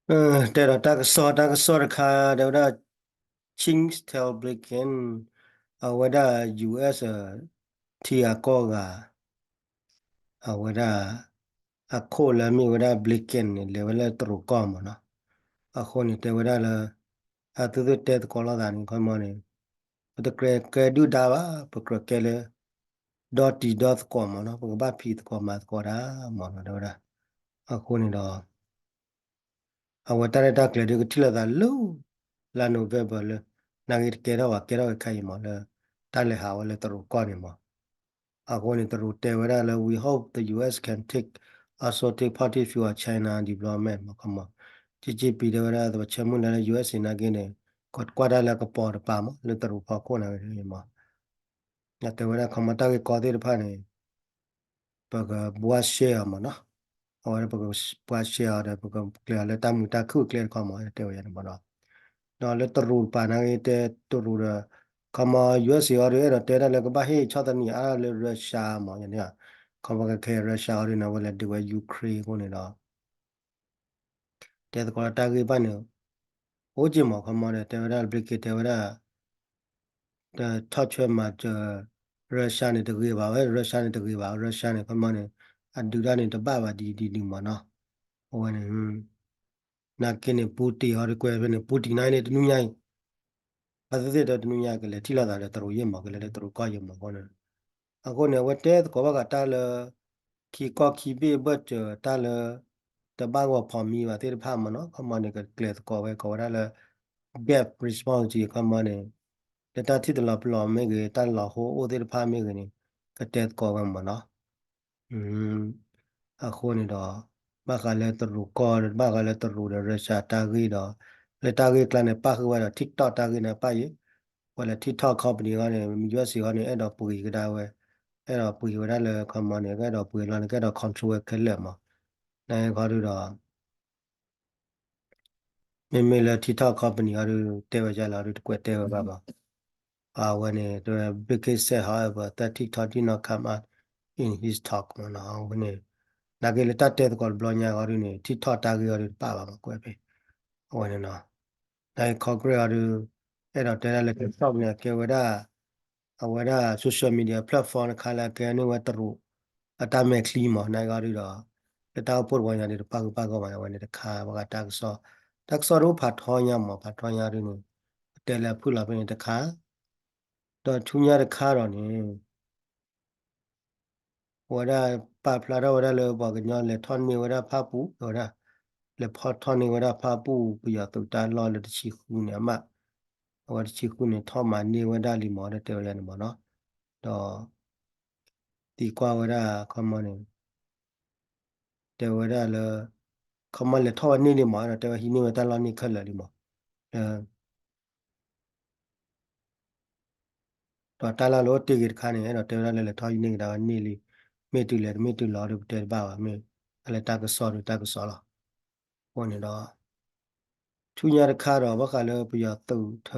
တဲဒီးတၢ်ကစီၣ် တၢ်ကစီၣ်တခါ တဲဝဲဒၣ် Chin tell Blinken အဝဲဒၣ် U S ထံဂၤကီၢ်ဂၤ အဝဲဒၣ် အခိၣ်လၢမ့ၢ်ဝဲဒၣ် Blinken န့ၣ် လဲၤဝဲလၢတရူးကီၢ်မ့ၢ်နီၤ. အဃိန့ၣ် တဲဝဲဒၣ်လၢ အသုသုတဲသကိးလိာ်သးန့ၣ် ခီမီန့ၣ် ပတကြၢးကဲဒုၣ်ဒါဘၣ် ပကြၢးကဲလၢ ဒီတံၤဒီသကိးမ့ၢ်နီၤ ပကဘၣ်ဖံးသကိးမၤသကိးတၢ်မ့ၢ်နီၤ တဲဝဲဒၣ်. အဃိန့ၣ်ဒီး အဝဲတၢ်ရဲၣ်တၢ်ကျဲၤဒုးကထံၣ်လိာ်သးလၢ လါ November လၢ နာ်က့တကဲထီၣ်ဘၣ် ကဲထီၣ်က့ၤခါအံၤမ့ၢ်လၢ တၢ်လဲၤဟးဝဲလၢတရူးကီၢ်န့ၣ်မ့ၢ်. အဃိန့ၣ် တရူးတဲဝဲဒၣ်လၢ we hope the U S can take also take positive view of China development မ့ၢ်ခီမီ. ကကပံတဲဝဲဒၣ် ပဆၢမုၢ်လၢ်လၢ U S A နာ်က့န့ၣ် ကကွၢ်တၢ်လၢကပီၤတပၤမ့ၢ် လၢတရူးဖီခိၣ်နာ်က့မ့ၢ် တဲဝဲဒၣ်ခီမီတၢ်ဂ့ၢ်ကီသ့ၣ်တဖၣ်န့ၣ် ပကဘှါရှဲအီၤမ့ၢ်နီၤ. အဝဲဒၣ်ပကဘှါရှဲအီၤဒီး ပကကျဲၤအီၤလၢတၢ်မုာ်တၢ်ခုၣ်ကျဲတခီမ့ၢ် တဲဝဲယၤန့ၣ်မ့ၢ်နီၤ. ဒီးလၢတရူးတပၤနာ်က့တဲတရူးဒီး ခီမီ U S A အီၤဒီး အဲၣ်ဒိးတဲဒၣ်လၢကဘၣ်ဟ့ၣ်ဆီၣ်သနံးအါလၢ Russia မ့ၢ်ယၤန့ၣ် ခီမီကခဲ Russia အီၤဒီးန့ၣ် အဝဲလဲၤဒုးဝဲ Ukraine အဃိန့ၣ်ဒီး တဲသကိးလၢတၢ်ဂ့ၢ်ဘၣ်န့ၣ် အိၣ်က့ၤမ့ၢ်ခီမီဒီး တဲဝဲဒၣ် Blinken တဲဝဲဒၣ် တထီၣ်ဆွဲမၤစၢၤ Russia န့ၣ်တဂ့ၤဘၣ်ဝဲ Russia န့ၣ်တဂ့ၤဘၣ် Russia န့ၣ် ခီမီန့ၣ် အဒုးတၢ်န့ၣ်တဘၣ်ဘၣ်ဒ်ဒ်ဒ်မ့ၢ်နီၤ. အဝဲန့ၣ် နာ်က့န့ၣ် Putin အီၤဒီးကွဲးဖဲန့ၣ် Putin နာ်က့န့ၣ် တနွံညါအံၤ ဘၣ်သ့ၣ်သ့ၣ်ဒီးတနွံညါကလဲၤထံၣ်လိာ်သးဒီးတရူးယဲၢ်မ့ၢ် ကလဲၤလၢတရူးကီၢ်ယဲၢ်မ့ၢ်အဃိန့ၣ် အဃိန့ၣ် အဝဲတဲသကိးဘၣ်ဃးတၢ်လၢ ခံကီၢ်ခံဘ့ၣ်အဘၢၣ်စၢၤတၢ်လၢ တဘၣ်ဂီၤဖီၣ်မံဘၣ်သ့ၣ်တဖၣ်မ့ၢ်နီၤ ခီမီန့ၣ် ကကျဲၤသကိးဝဲကိးဝဲဒၣ်လၢ gap response ခီမီန့ၣ် လၢတၢ်ထံၣ်တလီၤပလိာ်မ့ၢ်ဂ့ၤ တၢ်လီၤဟိအိၣ်သ့ၣ်တဖၣ်မ့ၢ်ဂ့ၤန့ၣ် ကတဲသကိးဝဲမ့ၢ်နီၤ. အဃိန့ၣ်ဒီး ဘၣ်ဃးလၢတရူးကီၢ် ဘၣ်ဃးလၢတရူးဒီး Russia တၢ်ဂ့ၢ်ဒီး လၢတၢ်ဂ့ၢ်ကျါန့ၣ် ပၣ်ဃုာ်ဝဲဒီး TikTok တၢ်ဂ့ၢ်န့ၣ်ပၣ်ယံၤ ဝဲလၢ TikTok company အဂီၢ်န့ၣ် ယူအက်စ်စ့ၢ်ကီးန့ၣ် အဲၣ်ဒိးပှ့ၤကဒါဝဲ အဲၣ်ဒိးပှ့ၤဝဲဒၣ်လၢ ခီမီန့ၣ် ကအဲၣ်ဒိးပှ့ၤလီၤန့ၣ် ကအဲၣ်ဒိး control ဝဲခဲလၢာ်မး. နာ်က့ခီဒုဒီး မ့မ့ၢ်လၢ TikTok company အီၤဒု တဲဝဲဒ်လဲၣ်အီၤဒု တကွဲးတဲဝဲဘၣ်ဘၣ်. အဝဲန့ၣ် တဲဝဲ Blinken said, however, that TikTok did not come up in his talk မ့ၢ်နီၤ. အဝဲန့ၣ် နာ်က့လၢတၢ်တဲသကိးတဘျီညါအီၤဒုန့ၣ် TikTok တၢ်ဂ့ၢ်အီၤဒုတပာ်ဘၣ်မး ကွဲးဖဲ အဝဲန့ၣ်နီၤ. နာ်က့ Congress အီၤဒု အဲၣ်ဒိးတဲဒၣ်လၢ TikTok န့ၣ် အကဲဝဲဒၣ် အဝဲဒၣ် social media platform တခါလၢအကဲန့ၢ်ဝဲတရူး အတၢ်မဲာ်ချံမး နာ်က့အီၤဒုဒီး လၢတၢ်အိၣ်ဖှိၣ်တဝီညါဒုတပာ်ဃုာ်ပာ်ဂီၢ်မး အဝဲန့ၣ်တခါ ဘၣ်ဃးတၢ်ကစီၣ် တၢ်ကစီၣ်ဒုအိၣ်ဖးထီညါမး ဖးထီညါဒုန့ၣ် ပတဲလၢအဖုၣ်လီၤဖဲန့ၣ်တခါ ဒီးဆူညါတခါဒီးန့ၣ် အဝဲဒၣ်ပာ်ဖျါထီၣ်ဝဲဒၣ်လၢပှၤကညီလဲၤထီၣ်န့ၢ်ဝဲဒၣ်ဖၣ်ပူၣ် အဝဲဒၣ် လဲၤဖီၣ်ထီၣ်န့ၢ်ဝဲဒၣ်ဖၣ်ပူၣ် ပယီၤသုးတၢ်လီၢ်လၢတဆံဃုန့ၣ်အမး အဝဲတဆံဃုန့ၣ် ထီၣ်မၤန့ၢ်ဝဲဒၣ်လံမး ဒီးတဲဝဲဒၣ်န့ၣ်မးနီၤ ဒီး သံကွၢ်ဝဲဒၣ် ခီမီန့ၣ် တဲဝဲဒၣ်လၢ ခီမီလဲၤထီၣ်ဝဲန့ၢ်လံမး ဒီးတဲဝဲဟံးန့ၢ်ဝဲတၢ်လီၢ်န့ၢ်ခဲလၢာ်လံမး လၢ ဒီးတၢ်လၢလၢအိၣ်တ့ၢ်ဂ့ၤတခါန့ၣ် အဲၣ်ဒိးတဲဝဲဒၣ်လၢလဲၤထီၣ်ဟံးန့ၢ်ကဒါဝဲန့ၢ်လံ မ့ၢ်တုၤလဲၤတမ့ၢ်တုၤလီၤဒီးပတဲတဘၣ်ဘၣ် မ့ၢ်အလၢတၢ်ကစီၣ်ဒီးတၢ်ကစီၣ်လီၤ. အဃိန့ၣ်ဒီး ဆူညါတခါဒီး ဘၣ်ဃးလၢပယီၤသုးထၢ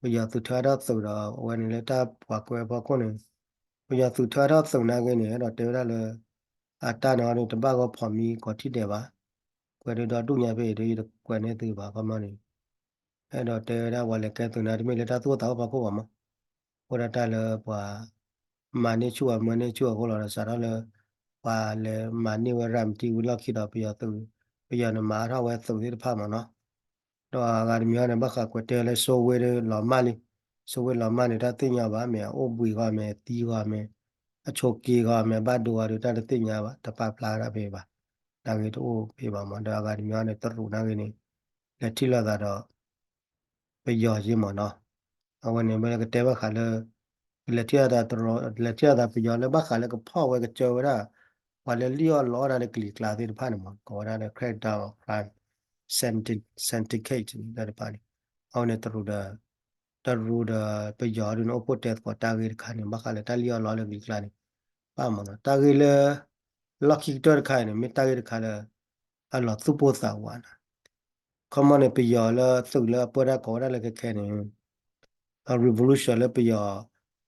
ပယီၤသုးထၢအါထီၣ်သုးဒီး အဝဲန့ၣ်လၢတၢ်ပှၤကွဲးဖီခိၣ်န့ၣ် ပယီၤသုးထၢအါထီၣ်သုးနာ်က့န့ၣ် အဲၣ်ဒိးတဲဝဲဒၣ်လၢ အတၢ်န့ၣ်အီၤဒုတဘၣ်ဂီၢ်ဖီၣ်မံကီးထံၣ်ဒဲးဘၣ်. ကွဲးဒုဒီဒူၣ်ညါဖဲအံၤဒီး ယတကွဲးန့ၢ်သုဘၣ် ခီမီန့ၣ် အဲၣ်ဒိးတဲဝဲဒၣ် ပှၤလဲၤကဲသုးန့ၣ်တမ့ၢ်လၢတၢ်သူၣ်အိၣ်သးအိၣ်ဖီခိၣ်ဘၣ်မး, အိၣ်ဒၣ်တၢ်လၢပှၤ မၤန့ၢ်ဆူၣ်အမၤန့ၢ်ဆူၣ်အဃိလီၤဒီး စးထီၣ်လၢ ပှၤလဲၤမၤန့ၢ်ဝဲရၤမတံဝံၤလီၢ်ခံဒီး ပယီၤသုး ပယီၤန့ၣ်မၤအါထီၣ်ဝဲသုးသ့ၣ်တဖၣ်မးနီၤ. ဒီးအဂၤတမံၤအီၤန့ၣ် ဘၣ်ဃးကွဲးတဲလၢ စိဝ့ဒီးလီၤမၢ်လံ, စိဝ့လီၤမၢ်န့ၣ် တၢ်သ့ၣ်ညါဘၣ် မ့ၢ်အအိၣ်ဘှံးဂီၢ်မ့ၢ်သံဂီၢ်မ့ၢ် အဆိးက့ဂီၢ်မ့ၢ် ဘၣ်ဒိဂီၢ်ဒီး တၢ်တသ့ၣ်ညါဘၣ် တပာ်ဖျါဒၣ်ဖဲဘၣ်, နာ်ဂ့ၤတအိၣ်ဖဲဘၣ်မး ဒီးအဂၤတမံၤအီၤန့ၣ် တရူးနာ်ဂ့ၤန့ၣ် လဲၤထံၣ်လိာ်သးဒီး ပယီၤက့မးနီၤ, အဝဲန့ၣ် မ့ၢ်လၢကတဲဘၣ်ဃးလၢ လဲၤထံၣ်လိာ်သးတရူး လဲၤထံၣ်လိာ်သးပယီၤလၢဘၣ်ဃးလၢကဖီၣ်ဝဲကစၢၢ်ဝဲဒၣ် ပှၤလၢလံၣ်အီၣ်လီအီၣ်ဒၣ်လၢကလံၤကျါသ့ၣ်တဖၣ်န့ၣ်မး ကိးဝဲဒၣ်လၢ crackdown on crime syndicate န့ၣ် တၢ်တဖၣ်န့ၣ် အဝဲန့ၣ်တရူးဒီး တရူးဒီးပယီၤဒုန့ၣ် အိၣ်ဖှိၣ်တဲသကိးတၢ်ဂ့ၢ်တခါန့ၣ် ဘၣ်ဃးလၢတၢ်လံၣ်အီၣ်လီအီၣ်လၢကလံၤကျါန့ၣ် ဘၣ်မးနီၤ တၢ်ဂ့ၢ်လၢ လီၢ်ခံကတၢၢ်တခါအံၤန့ၣ် မ့ၢ်တၢ်ဂ့ၢ်တခါလၢ အလီၤသူၣ်ပိၢ်သးဝးနီၤ ခီမီန့ၣ် ပယီၤလၢသုးလၢအပၢတၢ်ကိးဝဲဒၣ်လၢခဲခဲန့ၣ် အ revolution လၢပယီၤ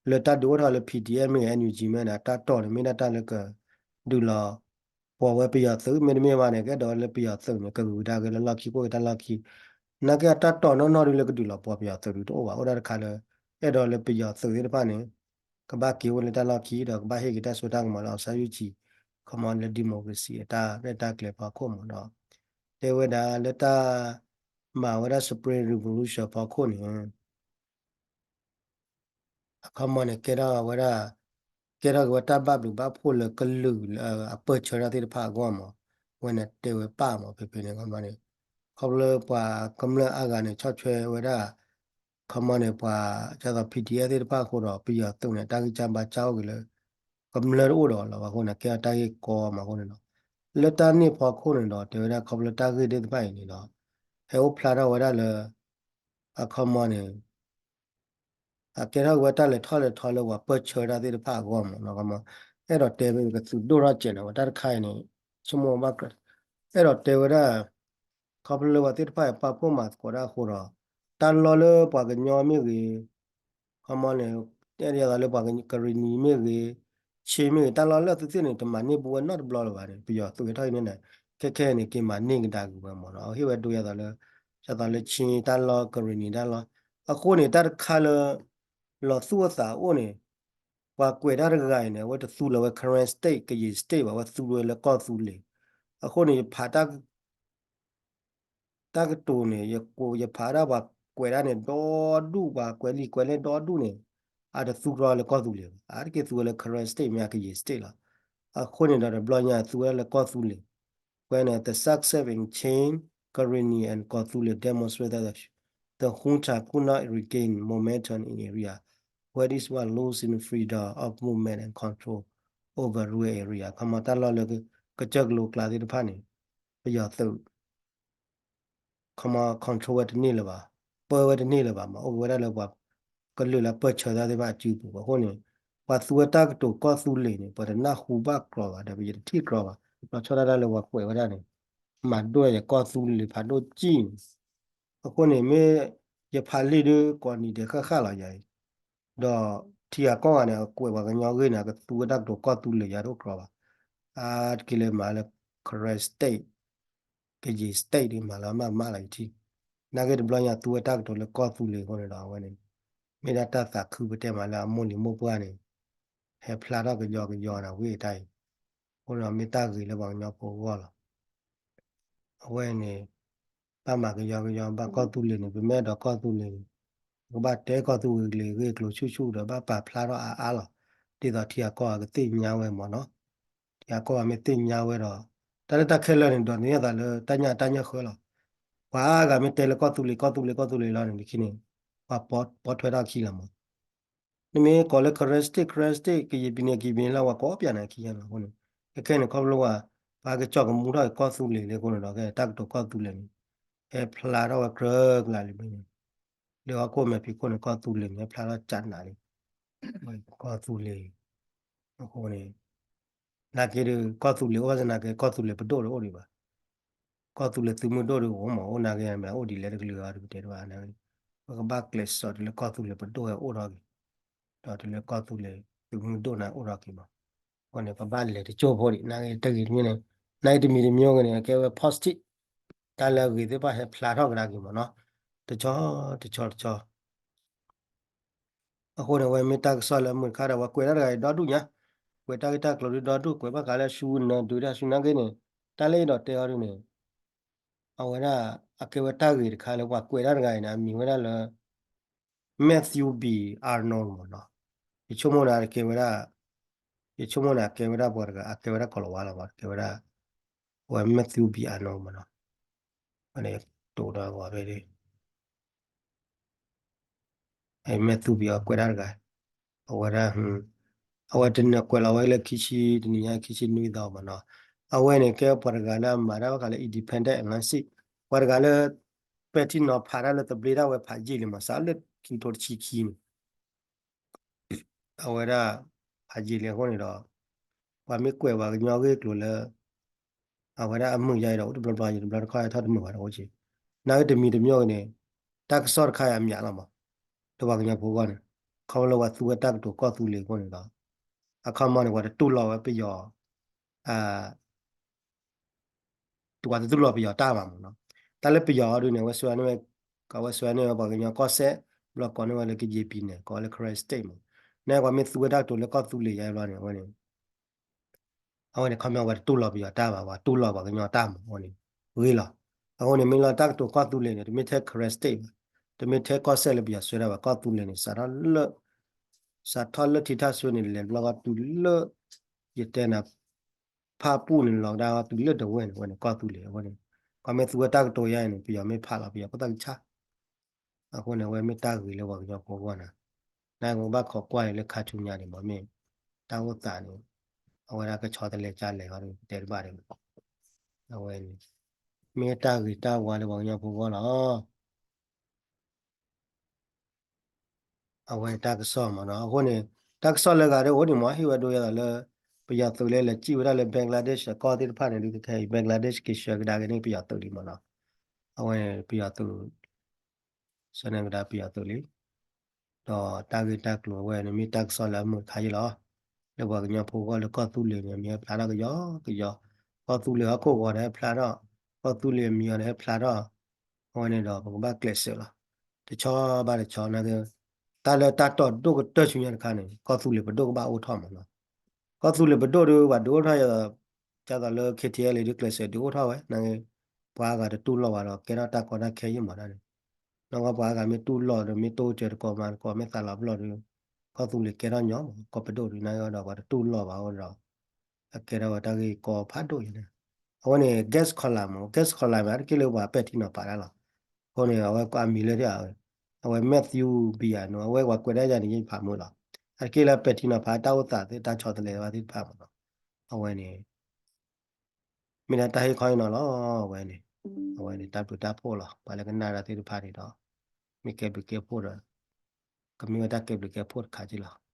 လၢတၢ်ဒုးအိၣ်ထီၣ်လၢ P D F မ့ၢ်ဂ့ၤ N U G မ့ၢ်န့ၣ် အတၢ်တီၢ်န့ၣ် မ့ၢ်ဒၣ်တၢ်လၢကဒုးလီၤ ပှၤဝဲပယီၤသုး မ့တမ့ၢ်ဘၣ်န့ၣ် ကအဲၣ်ဒိးလၢပယီၤသုးန့ၣ် ကဂုာ်ကဒါက့ၤလၢလီၢ်ခံ ကအိၣ်က့ၤတၢ်လီၢ်ခံ, နာ်က့အတၢ်တီၢ်နီၢ်နီၢ်ဒ်လၢကဒုးလီၤပှီၢ်ပယီၤသုးဒုးတအိၣ်ဘၣ်. အိၣ်ဒၣ်တခါလၢ အဲၣ်ဒိးလၢပယီၤသုးသ့ၣ်တဖၣ်န့ၣ် ကဘၣ်က့ၤအိၣ်လၢတၢ်လီၢ်ခံဒီး ကဘၣ်ဟ့ၣ်က့ၤတၢ်စိတၢ်ကမီၤလၢ အောင်ဆန်းစုကြည် ခီမီလၢ democracy အတၢ်ရဲၣ်တၢ်ကျဲၤဖီခိၣ်မးဒီး တဲဝဲဒၣ်လၢတၢ် မၤဝဲဒၣ် Spring Revolution ဖီခိၣ်န့ၣ် အခီမီန့ၣ် ကဲထီၣ်ဝဲဒၣ် ကဲထီၣ်က့ၤဝဲတၢ်ဘၣ်ဘျုးဘၣ်ဖှိၣ်လၢကလုာ်လၢ အပၢၢ်ဆၢတၢ်သ့ၣ်တဖၣ်အဂီၢ်မး, ဝဲန့ၣ်တဲဝဲပၢ်မး ဖဲဖဲန့ၣ် ခီမီန့ၣ် ခီဖျိလၢပှၤကမျၢၢ်အါဂၤန့ၣ် ဆီၣ်ထွဲဝဲဒၣ် ခီမီန့ၣ် ပှၤကသိး P D F သ့ၣ်တဖၣ်အဃိဒီး ပယီၤသုးန့ၣ် တၢ်ဂံၢ်စၢ်ဘါစၢ်အိၣ်က့ၤလၢ ကမျၢၢ်တအိၣ်ဒီးလီၤ. အဃိန့ၣ် ကဲထီၣ်တၢ်ဂ့ၢ်ကီမးအဃိန့ၣ်ဒီး လၢတၢ်န့ၣ်ဖီခိၣ်န့ၣ်ဒီး တဲဝဲဒၣ်ခီဖျိတၢ်ဂ့ၢ်သ့ၣ်တဖၣ်အံၤန့ၣ်ဒီး ဟဲအိၣ်ဖျါထီၣ်ဝဲဒၣ်လၢ အခီမီန့ၣ် အကဲထီၣ်ဝဲတၢ်လဲၤထီၣ်လဲၤထီလၢပှၤပၢၢ်ဆၢတၢ်သ့ၣ်တဖၣ်အဂီၢ်မးနီၤ. ခီမီ အဲၣ်ဒိးတဲမ့ၢ်ကသုးဒိၣ်ထီၣ်စဲးနီၤ ဝဲတၢ်တခါအံၤန့ၣ် ဆိကမိၣ်ဘၣ်ကြၢး အဲၣ်ဒိးတဲဝဲဒၣ် ခီဖျိလၢပှၤသ့ၣ်တဖၣ်အံၤပာ်ဖှိၣ်မၤသကိးတၢ်အဃိဒီး တၢ်လီၢ်လၢပှၤကညီမ့ၢ်ဂ့ၤ ခီမီန့ၣ် အဲၣ်ဒိးယၤသိးလၢပှၤကရံၣ်နံၤမ့ၢ်ဂ့ၤ ဆ့မ့ၢ်ဂ့ၤ တၢ်လီၢ်လၢသုသ့ၣ်န့ၣ် တမၤန့ၢ်ဘူးဝဲနီတဘျီလၢၤဘၣ်န့ၣ် ပယီၤသုးဟဲထီၣ်အံၤန့ၣ် ခဲခဲအံၤန့ၣ် က့ၤမၤန့ၢ်ကဒါက့ၤဝဲမးနီၤ. ဟ့ၣ်ဝဲဒိယၤသိးလၢ ယၤသိးလၢဆ့တၢ်လီၢ် ကရံၣ်နံၤတၢ်လီၢ် အဃိန့ၣ် တၢ်တခါလၢ လီၤသူၣ်အသးအိၣ်န့ၣ် ပှၤကွဲးတၢ်တဂၤအံၤန့ၣ် အဝဲတသူလၢၤဝဲ Karen State ကယံာ် State ဘၣ် အဝဲသူလၢၤလၢကီၢ်သူလ့ၤ အဃိန့ၣ် ယဖးတၢ် တၢ်ကတိၤန့ၣ် ယကိးယဖးဒၣ်ပှၤကွဲးတၢ်န့ၣ် ဒီဒူၣ် ပှၤကွဲးလံာ်ကွဲးလဲၢ်ဒီဒူၣ်န့ၣ် အတသူကြီလၢကီၢ်သူလ့ၤဘၣ် အါတက့ၢ်သူဝဲလၢ Karen State မ့ၢ်အကယံာ် State လီၤ. အဃိန့ၣ်ဒီးတဘျီညါသူဝဲဒၣ်လၢကီၢ်သူလ့ၤ ဝဲန့ၣ် the success in Chin, Karenni and Kawthoolei demonstrate that the, the junta could not regain momentum in area where it was losing freedom of movement and control over rural area. ခီမီတၢ်လီၢ်လၢ ကစၢၢ်ကလိကျါသ့ၣ်တဖၣ်န့ၣ် ပယီၤသုး ခီမီ control ဝဲတန့ၢ်လၢၤဘၣ်, ပၢဝဲတန့ၢ်လၢၤဘၣ်မး, အိၣ်က့ၤဝဲဒၣ်လၢပှၤ ကလုာ်လၢပၢၢ်ဆၢတၢ်သ့ၣ်တဖၣ်အစုပူၤဘၣ်. အဃိန့ၣ် ပှၤသူဝဲတၢ်ကတိၤကီၢ်သူလ့ၤန့ၣ် ပှၤတနၢ်ဟူဘၣ်ကြီဘၣ်ဒီး ပယတထံၣ်ကြီဘၣ်. လီၤဆီဒၣ်တၢ်လၢပှၤကွဲးဝဲဒၣ်န့ၣ် မၤဒိၣ်ယကီၢ်သူလ့ၤဖးဒိၣ်ကံၣ်န့ၣ် အဃိန့ၣ် မ့ၢ်ယဖးလံာ်ဒုးကိးနံၤဒဲးဃၣ်ဃၣ်လီၤယၤအံၤ, ဒီးထံဂၤကီၢ်ဂၤန့ၣ် အကွဲးပှၤကညီဂ့ၢ်န့ၣ် အကသူဝဲတၢ်ကတိၤကီၢ်သူလ့ၤယၤတအိၣ်ကြီဘၣ်. အါတက့ၢ်လၢမၤလၢ Karen State ကယံာ် State ဒ်မၤလၢမးမးလီၤယထံၣ်, နာ်က့တဘျီညါသူဝဲတၢ်ကတိၤလၢကီၢ်သူလ့ၤအဃိန့ၣ်ဒီး အဝဲန့ၣ် မ့ၢ်ဒၣ်တၢ်သးခုပတဲမးလၢအမိၢ်လံၤမိၢ်ပှၢ်န့ၣ် ဟဲဖျါထီၣ်ကယီကယီန့ၣ်ဝဲတၢ်အံၤ, အဃိန့ၣ်မ့ၢ်တၢ်ဂ့ၤလၢပှၤကညီဖိအဂီၢ်လီၤ. အဝဲန့ၣ် ဘၣ်မၤကယီကယီဘၣ်ကီၢ်သူလ့ၤန့ၣ် ပမ့ၢ်အဲၣ်ဒိးကီၢ်သူလ့ၤန့ၣ် ပကဘၣ်တဲကီၢ်သူလ့ၤဂ့ၢ်ကျိၤဆူၣ်ဆူၣ်ဒီး ဘၣ်ပာ်ဖျါထီၣ်အါအါလီၤ. ဒ်သိးထံဂၤကီၢ်ဂၤကသ့ၣ်ညါဝဲမးနီၤ, ထံဂၤကီၢ်ဂၤမ့ၢ်သ့ၣ်ညါဝဲဒီး တၢ်လၢတၢ်ခဲလၢာ်န့ၣ် ဒိးန့ၢ်အသးလၢတၢ်ညၣ်တၢ်ညၣ်ဃၢလီၤ. ပှၤအါဂၤမ့ၢ်တဲလၢကီၢ်သူလ့ၤ ကီၢ်သူလ့ၤ ကီၢ်သူလ့ၤလီၤန့ၣ် လၢခံန့ၣ် ပှၤပီထွဲထီၣ်ခံလီၤမး နမ့ၢ်ကိးလၢ Karen State, Karen State ကယံာ်ပံၤန့ၣ် ကယံာ်ပံၤန့ၣ်လၢပှၤကိးပၠးန့ၣ်ခံဂၤလီၤအဃိန့ၣ်, ခဲခဲန့ၣ် ခီဖျိပှၤ ပှၤကစီၣ်ကမူထီၣ်က့ၤကီၢ်သူလ့ၤလၢအဃိန့ၣ်ဒီး တၢ်ကတိၤကီၢ်သူလ့ၤန့ၣ် ဟဲဖျါထီၣ်ဝဲကြၢးကလးလံမ့ၢ်န့ၣ်, လၢဟီၣ်ခိၣ်မဲာ်ဖံးခိၣ်န့ၣ် ကီၢ်သူလ့ၤန့ၣ် ဟဲဖျါထီၣ်ကနးလံ, ကီၢ်သူလ့ၤ အဃိန့ၣ် နာ်က့ဒီး ကီၢ်သူလ့ၤအိၣ်ဘၣ်သနာ်က့ ကီၢ်သူလ့ၤပဒိၣ်တအိၣ်ဒံးဘၣ်. ကီၢ်သူလ့ၤသုးမုၢ်ဒိၣ်ဒီးအိၣ်မး အိၣ်နာ်က့မ့ၢ်အိၣ်ဒ်လဲၣ်တကလုာ်အံၤဒီးပတဲတဘၣ်နာ်က့, ပကဘၣ်ကျဲးစၢးတုၤလၢကီၢ်သူလ့ၤပဒိၣ်ဟဲအိၣ်ထီၣ်က့ၤ, ဒီးတုၤလၢကီၢ်သူလ့ၤသုးမုၢ်ဒိၣ်န့ၣ်အိၣ်ထီၣ်က့ၤမး, အဃိန့ၣ် ပဘၣ်လဲၤတကၠိၢ်ဖိဒံး နာ်က့တဂ့ၤတမံၤန့ၣ်, နာ်က့တမံၤတမံၤဂ့ၤန့ၣ် အကဲဝဲ positive တၢ်လၢအဂ့ၤသ့ၣ်တဖၣ်ဟဲဖျါထီၣ်ကဒါက့ၤမးနီၤ, တဆီတဆီတဆီ အဃိန့ၣ် အဝဲမ့ၢ်တၢ်ကစီၣ်လၢမုၢ်တခါဒီး ပှၤကွဲးတၢ်တဂၤအံၤဒီဒူၣ်ညါ, ကွဲးတၢ်ဂ့ၢ်တၢ်ကျိၤဒုးဒီဒူၣ် ကွဲးဘၣ်ဃးလၢဆူနၢဒုးတၢ်ဆူနာ်က့န့ၣ်, တၢ်လၢယအဲၣ်ဒိးတဲအီၤဒုးန့ၣ်, အဝဲဒၣ် အကဲဝဲတၢ်ဂ့ၤတခါလၢပှၤကွဲးတၢ်တဂၤအံၤန့ၣ် အမံၤဝဲဒၣ်လၢ Matthew B Arnold မးနီၤ, ယဆိကမိၣ်န့ၣ် အကဲဝဲဒၣ်, ယဆိကမိၣ်န့ၣ် အကဲဝဲဒၣ်ပှၤတဂၤ အကဲဝဲဒၣ်ကီၤလၤဝါလီၤမး ကဲဝဲဒၣ်, အဝဲ Matthew B Arnold မးနီၤ, အန့ၣ် တိၢ်ဒီးအဂီၢ်ဖဲ Matthew B အကွဲးတၢ်တဂၤ, အဝဲဒၣ်, အဝဲတနံၤကွဲးလီၤဝဲလၢခံဆံ, တနံၤညါခံဆံနွံသီမးနီၤ, အဝဲန့ၣ်ကဲပှၤတဂၤလၢအမၤတၢ်ဘၣ်ဃးလၢ independent analysis, ပှၤတဂၤလၢ ပဲာ်ထံနီၤဖးတၢ်လၢသဘျ့ဒၣ်ဝဲဖးယံာ်လံမး စးလၢခံကထိတဆံခံန့ၣ် အဝဲဒၣ် ဖးယံာ်လံအဃိန့ၣ်ဒီး ပှၤမ့ၢ်ကွဲးပှၤကညီဂ့ၢ်ကျိၤလၢ အဝဲဒၣ်အမုာ်ယါအံၤဒီး အိၣ်တဘျီဘျီယံၤ တဘျီတခီၣ်ဟဲထီၣ်တမုာ်ဘၣ်ဒီးအိၣ်က့ၤ, နာ်က့တမံၤတမံၤအံၤန့ၣ် တၢ်ကစီၣ်တခါအံၤအမျးလီၤမး, ဒီးပှၤကညီဖိအဂီၢ်န့ၣ် ခီဖျိလၢပှၤသူဝဲတၢ်ကတိၤကီၢ်သူလ့ၤအဃိန့ၣ်ဒီး အခီမီန့ၣ် ပှၤတတူၢ်လိာ်ဝဲပယီၤ, အ ပှၤတတူၢ်လိာ်ပယီၤတၢ်ဘၣ်မးနီၤ. တၢ်လၢပယီၤအီၤဒုန့ၣ် အဝဲစွဲန့ၢ်ဝဲ အဝဲစွဲန့ၢ်ဝဲပှၤကညီကီၢ်စဲၣ် ဘျီကိးန့ၢ်ဝဲလၢ ကရင်ပြည်နယ် ကိးဝဲလၢ Karen State မး. နကွၢ်မ့ၢ်သူဝဲတၢ်ကတိၤလၢကီၢ်သူလ့ၤယါဘျီန့ၣ် အဝဲန့ၣ် အဝဲန့ၣ် ခီပညီ ပှၤတတူၢ်လိာ်ပယီၤတၢ်ဘၣ်, ပှၤတူၢ်လိာ်ပှၤကညီတၢ်မး အဝဲန့ၣ် ဂ့ၤလီၤ. အဃိန့ၣ် မ့ၢ်လၢတၢ်ကတိၤကီၢ်သူလ့ၤန့ၣ် တမ့ၢ်ထဲ Karen State ဘၣ်, တမ့ၢ်ထဲကီၢ်စဲၣ်လၢပယီၤစွဲတၢ်ဘၣ်, ကီၢ်သူလ့ၤန့ၣ် စးထီၣ်လၢ စးထီၣ်လၢထံထၣ်စွ့န့ၣ် လဲၤဘျီဃီတုၤလၢ ယတဲနၤ ဖၣ်ပူၣ်န့ၣ် လီၤကဒါဃီတုၤလၢဒဝဲၢ်န့ၣ် အဝဲန့ၣ် ကီၢ်သူလ့ၤအဝဲန့ၣ် ခီမ့ၢ်သူဝဲတၢ်ကတိၤယါအံၤန့ၣ် ပယီၤမ့ၢ်ဖးလီၤ ပယီၤဖိသၣ်ကဆါ အဃိန့ၣ် အဝဲမ့ၢ်တၢ်ဂ့ၤလၢပှၤကညီဖိအဂီၢ်န့ၣ်, နကဘၣ်ခိးကွၢ်အံၤလၢခါဆူညါန့ၣ် မ့ၢ် တၢ်အိၣ်သးန့ၣ် အဝဲဒၣ်ကဆီတလဲကၢ်လဲၤဃီဒီး ပတဲတဘၣ်ဒီး အဝဲန့ၣ် မ့ၢ်တၢ်ဂ့ၤတၢ်ဝါလၢပှၤကညီဖိအဂီၢ်လီၤ. အဝဲတၢ်ကစီၣ်မးနီၤ, အဃိန့ၣ် တၢ်ကစီၣ်လၢဂၤဒ်အိၣ်န့ၣ်မ့ၢ် ဟ့ၣ်ဝဲဒိယသးလၢ ပယီၤသုးလၢလဲၤစံၣ်ဝဲဒၣ်လၢ Bangladesh အကီၢ်သ့ၣ်တဖၣ်န့ၣ် ဒ်ခဲအံၤ Bangladesh က့ၤဆှၢကဒါက့ၤန့ၣ် ပယီၤသုးလံမးနီၤ, အဝဲန့ၣ် ပယီၤသုး ဆှၢန့ၢ်ကဒါပယီၤသုးလံ ဒီးတၢ်ဂ့ၢ်တၢ်ကျိၤအဝဲန့ၣ် မ့ၢ်တၢ်ကစီၣ်လၢအမုာ်တခါယ့ၢ်လီၤ. လၢပှၤကညီဖိအဂီၢ်လၢကီၢ်သူလ့ၤန့ၣ် အမံၤဟဲဖျါထီၣ်ကယီကယီ, ကီၢ်သူလ့ၤဟီၣ်ခိၣ်ဂီၤဒီးဟဲဖျါထီၣ်, ကီၢ်သူလ့ၤအမံၤအီၤဒီးဟဲဖျါထီၣ်, အဝဲန့ၣ်ဒီးပကဘၣ်ကျဲးစၢးလီၤ. တဆီဘၣ်တဆီနာ်က့, တၢ်လၢတၢ်တီဒိၣ်ကတၢၢ်ဆူညါတခါန့ၣ် ကီၢ်သူလ့ၤပဒိၣ်ကဘၣ်အိၣ်ထီၣ်မးနီၤ. ကီၢ်သူလ့ၤပဒိၣ်ဒီး ပှၤဒုးအိၣ်ထီၣ်ယၤ ဒ်သိးလၢ K T L A ဒုးကျဲးစၢးဒုးအိၣ်ထီၣ်ဝဲ, နာ်က့ ပှၤအါဂၤတတူၢ်လိာ်ဘၣ်ဒီး ကဲထီၣ်တၢ်ကီတၢ်ခဲယံၢ်မးဒၣ်န့ၣ်, နီၢ်ကီၢ်ပှၤအါဂၤမ့ၢ်တူၢ်လိာ်ဒီး မ့ၢ်တိစၢၤတကိးမၤတကိး မ့ၢ်သးလီၤပလီၢ်ဒီး ကီၢ်သူလ့ၤကဲထီၣ်ညီမး ကီၢ်ပဒိၣ်ဒီး နာ်က့ဒီး ပှၤတတူၢ်လိာ်ဘၣ်အဃိဒီး အကဲထီၣ်ဝဲတၢ်ဂ့ၢ်ကီဖးဒိၣ်ယဲန့ၣ်, အဝဲန့ၣ် gas column မး gas column မး အါတက့ၢ်လၢပှၤပဲာ်ထံနီၤဖးတၢ်လီၤ. အဃိန့ၣ် အဝဲကွၢ်မံၤလၢ အဝဲ Matthew Bia နီၤ အဝဲပှၤကွဲးဒၣ်ယၤန့ၣ် ယဖးမုာ်လီၤ. အါတက့ၢ်လၢပဲာ်ထံနီၤဖးတၢ်အိၣ်သးသ့ၣ် တၢ်ဆီတလဲဘၣ်သ့ၣ်တဖၣ်မးနီၤ, အဝဲန့ၣ် မ့ၢ်ဒၣ်တၢ်ဟ့ၣ်ခီဟ့ၣ်နီၤလီၤ. အဝဲန့ၣ် အဝဲန့ၣ် တၢ်ဘျုးတၢ်ဖှိၣ်လီၤ. ပှၤလၢကနၣ်တၢ်သ့ၣ်တဖၣ်န့ၣ်ဒီး မ့ၢ်ကဲဘျုးကဲဖှိၣ်ဒီး ကမ့ၢ်ဝဲတၢ်ကဲဘျုးကဲဖှိၣ်တခါက့ၢ်လီၤ.